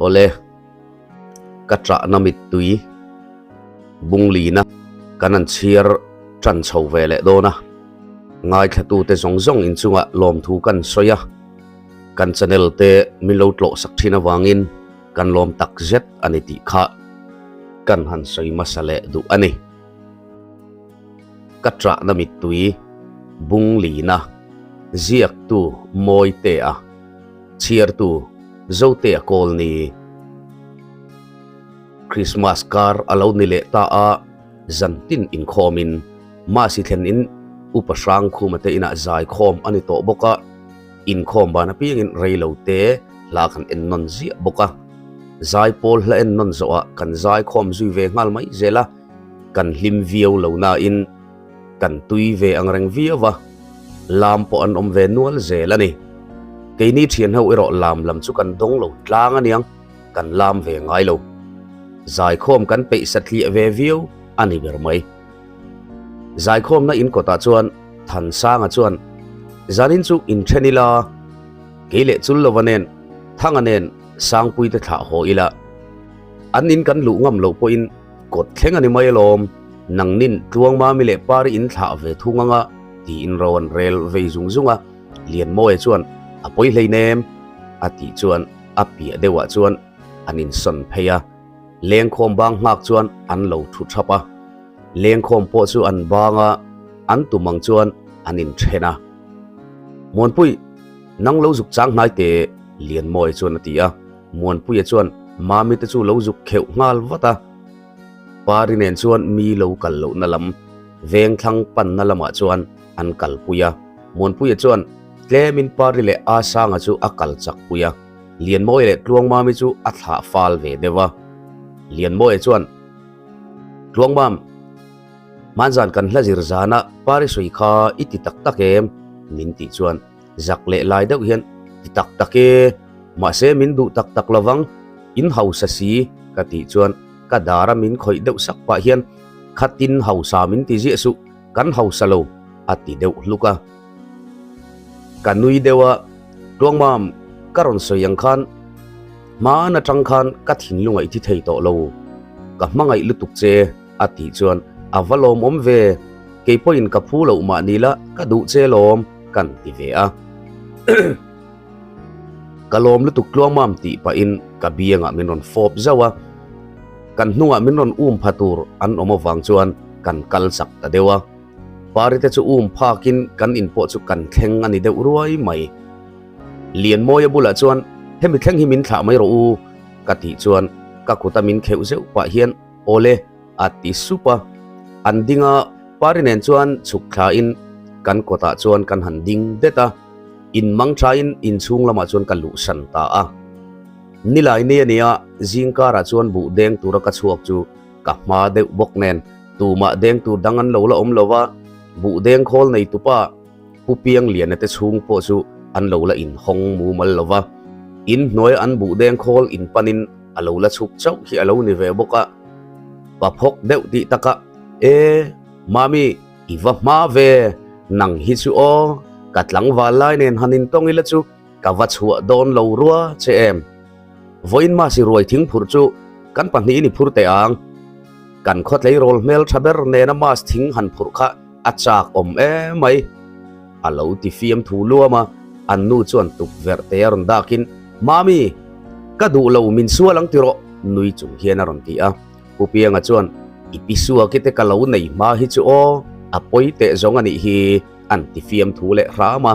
Awle, ka ṭahna mittui bunglina kan han chhiar ṭan chho ve leh dawn a, ngaithlatute zawng zawng inchungah lawmthu kan sawi a, kan channel te min lo tlawh sak ṭhin avangin kan lawm tak zet a ni tih kha kan han sawi hmasa leh duh a ni. Ka ṭahna mittui bunglina ziaktu Mawitea. Chhiartu Zotea Kawlni. Christmas kar a lo ni leh ta a, zantin inkhawmin Masi thlen in Upa Hrangkhuma te inah zaikhawm a ni tawh bawk a, inkhawm ban apiangin reilo te hla kan en nawn ziah bawk a. Zaipawl hla en nawn zawhah kan zaikhawm zui ve nghal mai zel a, kan hlim viau lo nain kan tui ve ang reng viau a, lam pawh an awm ve nual zel a ni. Keini thian ho erawh lam lam chu kan dawng lo tlang a niang, kan lam ve ngai lo. Zaikhawm kan peih satliah ve viau a ni ber mai. Zaikhawmna in kawtah chuan Thansanga chuan, Zanin chu inthen ila, kei leh Chullova nen, Thanga nen Sangpuite thlah haw ila, an in kan luh ngam loh pawhin Kawt thleng a ni mai alawm, nangnin Tluangmami leh Pari in thlah ve thung anga tiin ro an rel vei zung zung a, Lianmawia chuan a pawi hleinem a tih chuan a piah deuhah chuan an insawn phei a, lengkhawm bang nghak chuan an lo thu thap a, lengkhawm pawh chu an bang a, an tum ang chuan an inthen a. Muanpui, nang lo zuk chang hnai teh Lianmawia chuan a ti a. Muanpuia chuan Mami te chu lo zuk kheuh nghal vat a, Pari nen chuan mi lo kal lohna lam vengthlang panna lamah chuan an kalpui a. Muanpuia chuan tlemin Pari leh Asanga chu a kal chak pui a, Lianmawia leh Tluangmami chu a thlah fal ve deuh a. Lianmawia chuan, Tluangmam, hmanzan kan hla zir zana Pari sawi kha i ti tak tak em? min tih chuan Zak leh lai deuh hian ti tak tak e, mahse min duh tak tak lovang, in hausa si ka tih chuan ka dara min khawih deuh sak pah hian khatin hausa min ti ziah suh, kan hausa lo a ti deuh hluk a. Ka nui deuh a, Tluangmam ka rawn sawi ang khan hmaan atang khan ka thinlung a i thi thei tawh lo, ka hmangaih lutuk che a tih chuan a va lawmawm ve, kei pawhin ka phu loh mah ni la ka duh che lawm. Kan ti ve a. Ka lawm lutuk tluangmam tih pahin ka biangah min rawn fawp zauh a, kan hnungah min rawn um pha tur an awm avang chuan kan kal chak ta deuh a. Pari te chu um phakin kan in pawh chu kan thleng a ni deuh ruai mai. Lianmawia bulah chuan hemi thleng hi min thlah mai rawh u ka tih chuan ka kuta min kheuh zeuh pah hian awle a ti sup a, an ding a, Pari nen chuan chhuk thlain kan kawtah chuan kan han ding det a, in mang thain inchhung lamah chuan ka luhsan ta a. Nilai ni a nia, zingkarah chuan buh deng tura ka chhuak chu ka hma deuh bawk nen tumah deng tur dang an lo la awm lo va, buh deng khawl nei tupa Pu Piangliana te chhung pawh chu an lo la inhawng mumal lo va, in hnuaia an buh deng khawl in panin a lo la chhuk chauh hi a lo ni ve bawk a. Pa phawk deuh tih takah, E, Mami, i va hma ve, nang hi chu aw, ka tlangval lai nen han intawng ila chu ka va chhuah dawn lo rua che em. Vawiin Masi ruai thing phurh chu kan pahnihin i phur teh ang. Kan khawtleirawl hmel tha ber nena Mas thing han phurh kha a chak awm em mai. A lo ti fiam thu luam a, an nu chuan tukverh te a rawn dakin, Mami, ka duh lo min sual ang ti rawh, nui chung hian a rawn ti a. Pu Pianga chuan, I pi suaki te ka lo nei hma hi chu aw, a pawi teh zawng a nih hi, an ti fiam thu leh hram a.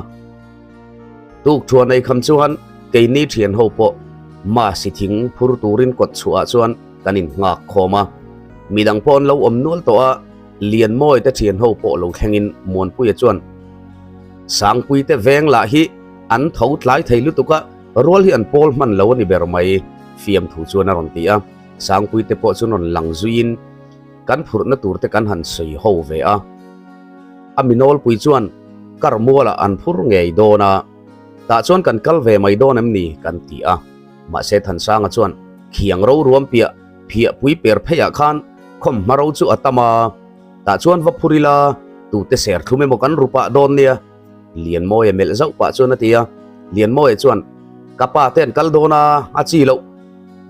Tuk thuan ei kham chuan keini thian ho pawh Masi thing phur turin kawt chhuah ah chuan kan innghak khawm a. Midang pawh an lo awm nual tawh a, Lianmawi te thian ho pawh lo thlengin Muanpuia chuan Sangpui te veng lah hi an tho tlai thei lutuk a, rual hi an pawl hman lo a ni ber mai, fiamthu chuan a rawn ti a. Sangpui te pawh chu rawn lang zuiin kan phurhna tur te kan han sawi ho ve a. A minawlpui chuan kar mualah an phur ngei dawn a, tah chuan kan kal ve mai dawn em ni kan ti a. Mahse Thansanga chuan khiang ro ruam piah phiah pui per pheiah khan khawmhma ro chu a tam a, tah chuan va phur ila tute ser thlum emaw kan ru pah dawn nia Lianmawia melh zauh pah chuan a ti a. Lianmawia chuan ka pa te an kal dawn a, a chi loh.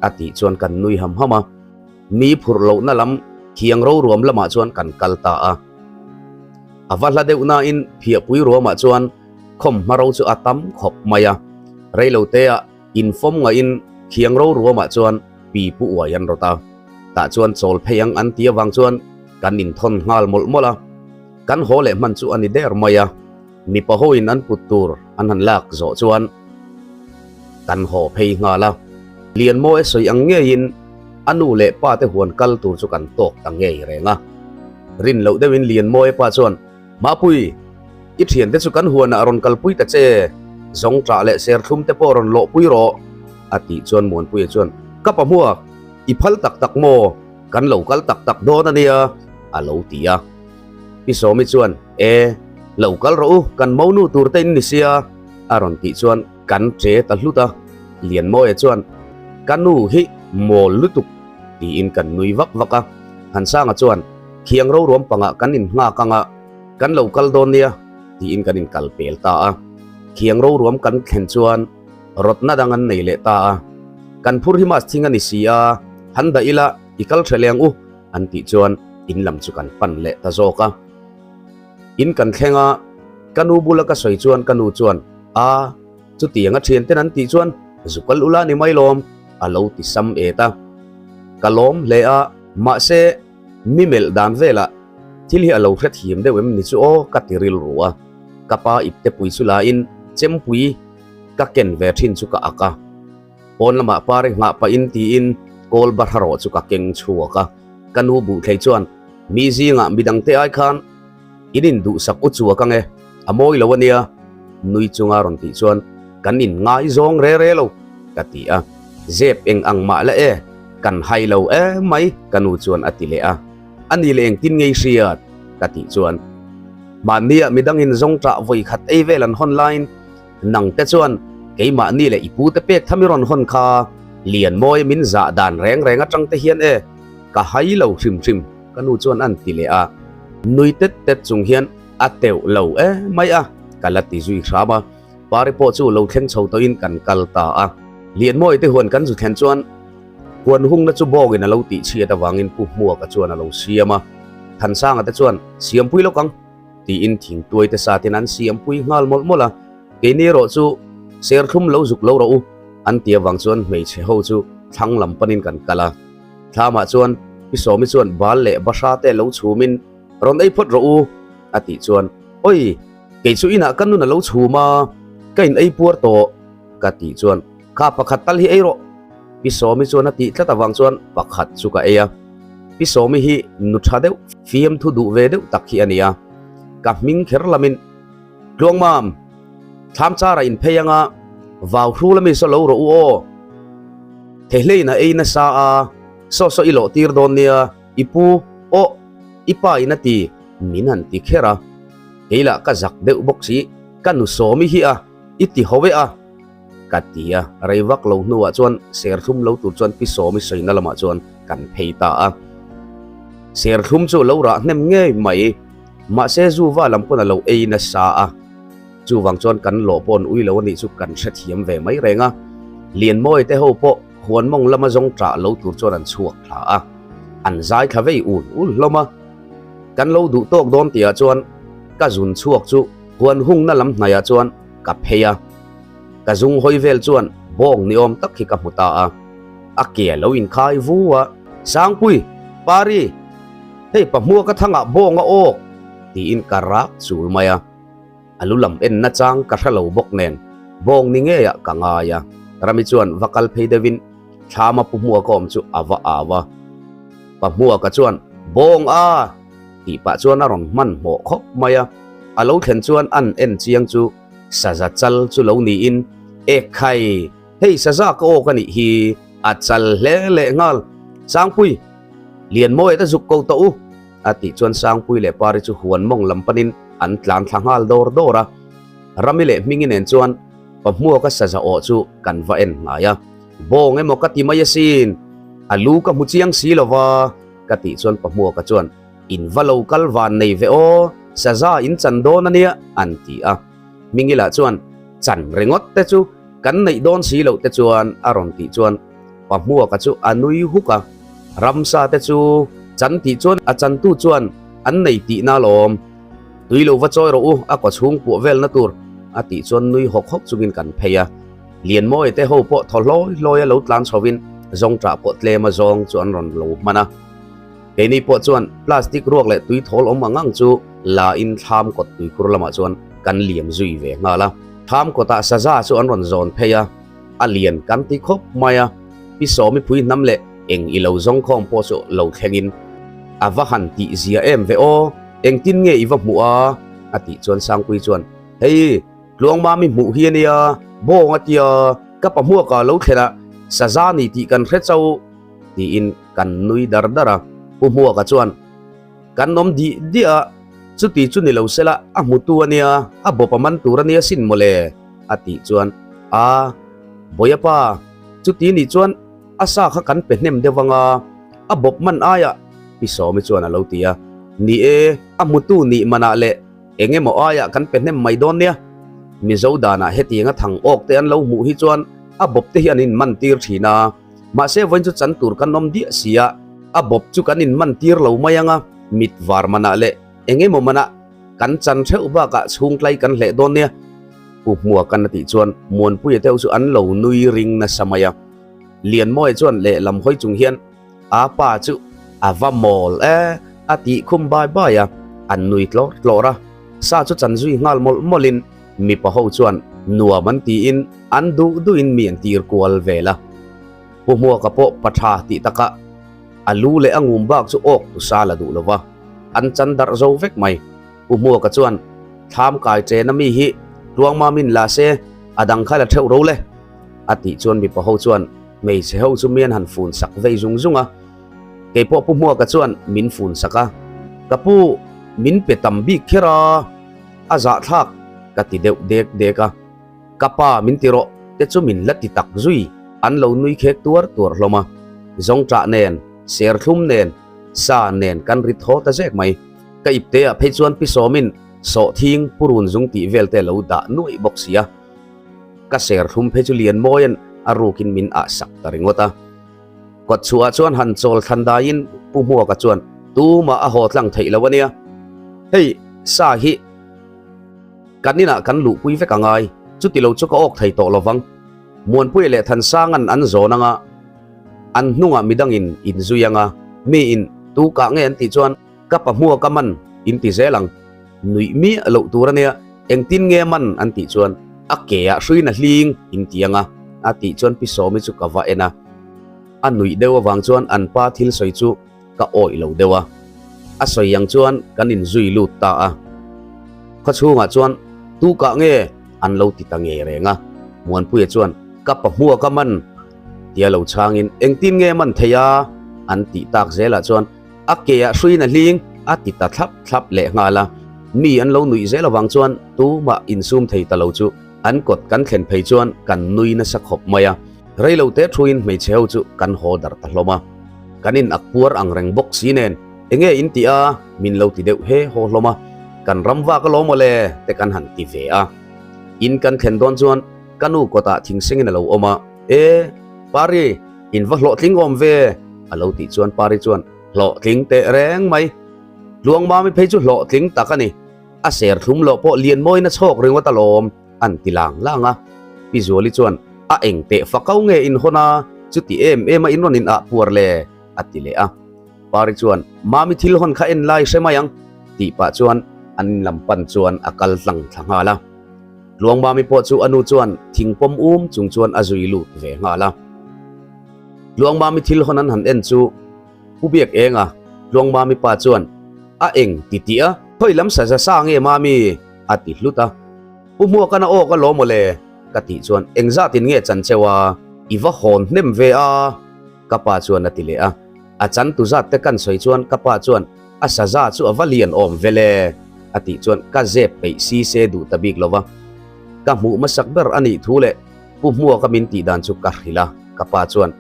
A tih chuan kan nui ham ham a, mi phurh lohna lam thiang ro ruam lamah chuan kan kal ta a. A va hla deuh nain phiahpui ruamah chuan khawmhma ro chu a tam khawp mai a, reiloteah infawm ngaihin thiang ro ruamah chuan pi pu uai an rawt a, tah chuan chawl phei ang an ti avang chuan kan inthawn nghal mawlh mawlh a, kan haw leh hman chu a ni der mai a, mipa hoin an put tur an han lak zawh chuan kan haw phei nghal a, Lianmawi sawi ang ngeiin a nu leh pa te huan kal tur chu kan tawk ta ngei reng a, rin loh deuhin Lianmawi pa chuan, Mapui, i thiante chu kan huanah rawn kalpui ta che, zawng ṭah leh serthlum te pawh rawn lawhpui rawh, a tih chuan Muanpuia chuan, Ka pa hmuak, i phal tak tak maw? Kan lo kal tak tak dawn a nia, a lo ti a. Pi Sawmi chuan, E, lo kal rawh u, kan monu tur te in ni sia, a rawn tih chuan kan ṭe ta hlut a. Lianmawia chuan, Ka nu hi mawl lutuk, tiin kan nui vak vak a. Hansanga chuan, Khiang roruam pangah kan innghak ang a, kan lo kal dawn nia, tiin kan inkal pel ta a. Khiang roruam kan thlen chuan rawtna dang an nei leh ta a. Kan phur hi mas thing a ni si a, han dah ila i kal tha leng u, an tih chuan in lam chu kan pan leh ta zawk a. In kan thleng a, ka nu bula ka sawi chuan ka nu chuan, A, chutiang a thianten an tih chuan zu kal ula ni mai lawm, a lo ti sam et a. Ka lawm hle a, mahse, Mi melh dan velah thil hi a lo hrethiam deuh em ni chu aw ka ti rilru a, ka pa ipte pui chu lain chempui ka ken ve thin chu ka ak a, pawn lamah pari nghah pahin tiin kawl bahra rawh chu ka keng chhuak a, ka nu buh thlei chuan mi zingah midangte ai khan in induhsak u chuak ange a mawi lo ania nui chunga rawn tih chuan kan in ngaizawng re re lo ka ti a, zep eng ang mah la e kan hai lo em mai ka nu chuan a ti leh a, a ni leh engtin ngei hriat ka tih chuan mahnia midangin zawng tah vawi khat ei vel an hawn laiin nang te chuan keimahni leh i pu te pek tham i rawn hawn kha Lianmawi min zah dan reng reng atang te hian e ka hai lo hrim hrim ka nu chuan an ti leh a, nui tet tet chung hian A teuh lo e mai a, ka la ti zui hram a. Pari pawh chu lo thleng chho tawhin kan kal ta a. Lianmawi te huan kan zu thlen chuan huan hungna chu bawngin a lo tih chhiat avangin Pu Hmuaka chuan a lo siam a. Thansanga te chuan, Siampui lawk ang, tiin thingtuai te satin an siampui nghal mawlh mawlh a. Keini erawh chu serthlum lo zuk lo rawh u, an ti avang chuan hmeichhe ho chu thlang lam panin kan kal a. Thlamah chuan Pi Sawmi chuan bal leh bahra te lo chhumin, Rawn ei phawt rawh u, a tih chuan, Awi, kei chu inah ka nun a lo chhum a, ka in ei puar tawh, ka tih chuan, Kha pakhat tal hi ei rawh, Pi Sawmi chuan a tih tlat avang chuan pakhat chu ka ei a. Pi Sawmi hi nu tha deuh, fiamthu duh ve deuh tak hi a ni a, ka hming kher lamin, Tluangmam, thlam chara in phei anga vau hrul ami saw lo rawh u aw, thehleiin a ei nasa a, saw saw i lawh tir dawn nia, I pu, aw, i pa in a ti, min han ti kher a. Kei lah ka zak deuh bawk si, ka nu Sawmi hi a, i ti ho e a, ka ti a. Rei vak lo hnuah chuan serthlum lo tur chuan Pi Sawmi sawina lamah chuan kan phei ta a. Serthlum chu lo rah hnem ngei mai, mahse Zuva lam pawn a lo ei nasa a. Chuvang chuan kan lawh pawh an ui lo a nih chu kan hrethiam ve mai reng a. Lianmawi te ho pawh huan mawng lama zawng ṭah lo tur chuan an chhuak thla a, an zai thla vei ul ul hlawm a. Kan lo duh tawk dawn tihah chuan ka zun chhuak chu huan hungna lam hnaiah chuan ka phei a, ka zung hawi vel chuan bawng ni awm tak hi ka hmu ta a, a ke a lo inkhai vu a. Sangpui, Pari, hei pahmua ka thangah bawng a awk, tiin ka rak chul mai a. A lu lam en nachang ka hre lo bawk nen bawng ni ngeiah ka ngai a, Rami chuan va kal phei deuhin thlama Pu Hmuaka awm chu a va au a. Pa Hmuaka chuan, Bawng a! tih pah chuan a rawn hmanhmawh khawp mai a, a lo thlen chuan an en chiang chu saza chal chu lo niin, Ekhai! Hei saza ka awk a nih hi, a chal hle leh nghal. Sangpui! Lianmawia te zuk ko tawh u! A tih chuan Sangpui leh Pari chu huan mawng lam panin an tlan thla nghal dawr dawr a. Rami leh Hmingi nen chuan Pahmuaka saza awh chu kan va en hnai a. Bawng emaw ka ti mai asin, a lu ka hmu chiang si lo va, ka tih chuan Pahmuaka chuan, In va lo kal van nei ve aw, saza in chan dawn a nia, an ti a. Hmingi lah chuan, Chan ringawt te chu kan neih dawn si loh te chuan, a rawn tih chuan. Pahmuaka chu a nui huk a, ramsa te chu chan tih chuan a chantu chuan an nei tihna alawm. Tui lo va chawi rawh u, a kaw chhung puah velna tur a tih chuan nui hawk hawk chungin kan phei a. Lianmawia te ho pawh thaw hlawi hlawi a lo tlan chhovin zawngṭah pawh tlem a zawng chu an rawn lo hman a. Keini pawh chuan plastic ruak leh tui thawl awm ang ang chu la in thlam kawt tuikhur lamah chuan kan liam zui ve nghal a. Thlam kawtah saza chu an rawn zawn phei a, a lian kan ti khawp mai a, pi sawmi phui hnam leh eng i lo zawng khawm pawh chu lo thlengin a va han tih zia em ve aw, engtin nge i va hmuh a? a tih chuan Sangpui chuan hei Tluangmami hmuh hi a nia, bawng a tia, ka pa hmuaka lo thlen a, saza ni tih kan hre chauh. Tiin kan nui dar dar a. Pu Hmuaka chuan, Kan awm dih dih a, chuti chu ni lo sela a hmutu a nia, a bawp a man tur a nia sin mawle, a tih chuan, A, Bawia pa, chuti nih chuan a sa kha kan pe hnem deuh ang a, a bawp man aiah, Pi Sawmi chuan a lo ti a. Ni e, a hmutu nih manah leh eng emaw aiah kan pe hnem mai dawn nia. Mizo danah hetianga thang awk te an lo hmuh hi chuan a bawp te hi an inman tir thin a. Mahse vawiin chu chan tur kan awm diah si a, a bawp chu kan inman tir lo mai ang a, mit var manah leh eng emaw manah kan chan theuh bakah chhungtlai kan hleh dawn nia. Pu Hmuakan a tih chuan Muanpuia te ho chu an lo nui ring nasa mai a. Lianmawia chuan lehlam hawi chung hian a pa chu a va mawl e a tih khum bai bai a, an nui tlawr tlawr a. Sa chu chan zui nghal mawlh mawlhin Mipa ho chuan nuam an tiin an duh duhin mi an tir kual vel a. Pu Hmuaka pawh pa tha tih takah a lu leh a ngum bak chu awk tu sa la duh lo va, an chan darh zo vek mai. Pu Hmuaka chuan thlam kai chena mi hi Tluangmamin la se a dang kha la theuh ro le a tih chuan mipa ho chuan hmeichhe ho chu mian han fun sak vei zung zung a. Keipawh Pu Hmuaka chuan min fun sak a, Ka pu min pe tam bik kher a. A zahthlak ka ti deuh dek dek a, ka pa min ti rawh te chu min la ti tak zui, an lo nui khek tuar tuar hlawm a, zawngṭah nen, serthlum nen, sa nen kan ri thaw ta zek mai. Ka ipte ah phei chuan pi sawmin sawhthing purun zung tih vel te lo dah nuaih bawk si a, ka serthlum phei chu lian mawiin a rukin min ah sak ta ringawt a. Kawtchhuah chuan han chawl thlan daiin Pu Hmuaka chuan tumah a haw tlang theih lo a nia. Hei sa hi kan inah kan luhpui vek a ngai, chuti lo chu ka awk thei tawh lovang. Muanpuia leh Thansanga'n an zawn anga an hnungah midangin in zui anga miin tu kah nge an tih chuan ka pa Hmuaka man in ti zel ang. Nuih miah loh tur a nia, engtin nge man an tih chuan a ke ah hruin a hling in ti anga a tih chuan Pi Sawmi chu ka va en a. A nuih deuh avang chuan an pa thil sawi chu ka awih lo deuh a. A sawi ang chuan kan inzui lut ta a. Khaw chhungah chuan tu kah nge an lo ti ta ngei reng a. Muanpuia chuan ka pa hmuak a man tia lo chhangin engtin nge man thei a an tih tak zelah chuan a ke ah hruin a hling a ti ta thlap thlap leh nghal a. Mi an lo nuih zel avang chuan tumah insum thei ta lo chu an kawt kan thlen phei chuan kan nui nasa khawp mai a. Reilo te thuin hmeichhe ho chu kan haw darh ta hlawm a, kan in ak puar ang reng bawk si nen enge in ti a min lo ti deuh he haw hlawm a, kan ram vak alawm awle te kan han ti ve a. In kan thlen dawn chuan ka nu kawtah thingsengin a lo awm a, E Pari, in va hlawhtling awm ve a lo tih chuan Pari chuan hlawhtling teh reng mai, Tluangmami phei chu hlawhtling tak a ni, a serthlum loh pawh lian mawiin a chhawk ringawt alawm. An ti lang lang a. Pi Zuali chuan, A eng teh fakau nge in hawn a, chuti em em a in rawn in ah puar le? a ti leh a. Pari chuan, Mami thil hawn kha en lai hre mai ang, tih pah chuan an in lam pan chuan a kal tlang thla nghal a. Tluang Mami pawh chu a nu chuan thing pawm um chung chuan a zui lut ve nghal a. Tluang Mami thil hawn an han en chu Pu Biak Enga, Tluang Mami pa chuan, A eng ti tih a, khawi lam sa za sa nge Mami? a ti hlut a. Pu Hmuakana aw ka lawm awle ka tih chuan engzatin nge chan cheu a? I va hawn hnem ve a ka pa chuan a ti leh a. A chan tu zat te kan sawi chuan ka pa chuan a saza chu a va lian awm vel e a tih chuan ka zep peih si se duh ta bik lo va. Ka hmuh hmasak ber a nih thu leh Pu Hmuaka min tih dan chu ka hrilh a. Ka pa chuan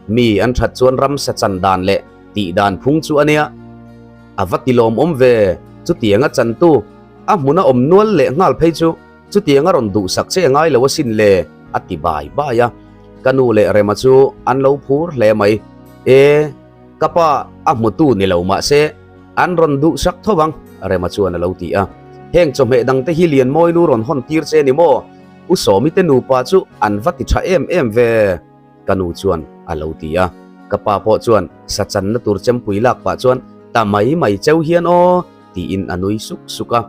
mi an that chuan ramsa chan dan leh tih dan phung chu a nia. A va ti lawmawm ve chutiang a chantu. A hmun a awm nual leh nghal phei chu chutiang a rawn duhsak che a ngai lo asin le, a ti bai bai a. Ka nu leh Rema chu an lo phur hle mai. E, ka pa a hmutu ni lo mah se an rawn duh sak tho ang, Rema chuan a lo ti a. Heng chawhmeh dangte hi Lianmawi nu rawn hawn tir che ni maw? U Sawmi te nupa chu an va ti tha em em ve, ka nu chuan a lo ti a. Ka pa pawh chuan sa channa tur chempui lak pah chuan ta mai mai cheu hian aw tiin a nui suk suk a.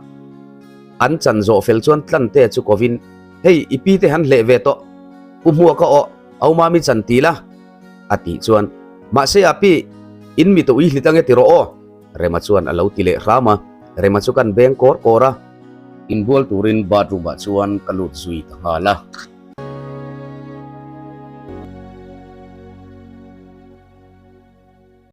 An chan zawh fel chuan Tlante chu kovin, Hei, i pi te han hleh ve tawh, Pu Hmuaka aw, au mami chan ti la, a tih chuan, Mahse a pi, in mi tawh i hlit ange ti rawh aw, Rema chuan a lo ti leh hram a, Rema chu kan beng kawr kawr a. Inbual turin bathroom ah chuan ka lut zui ta nghal a.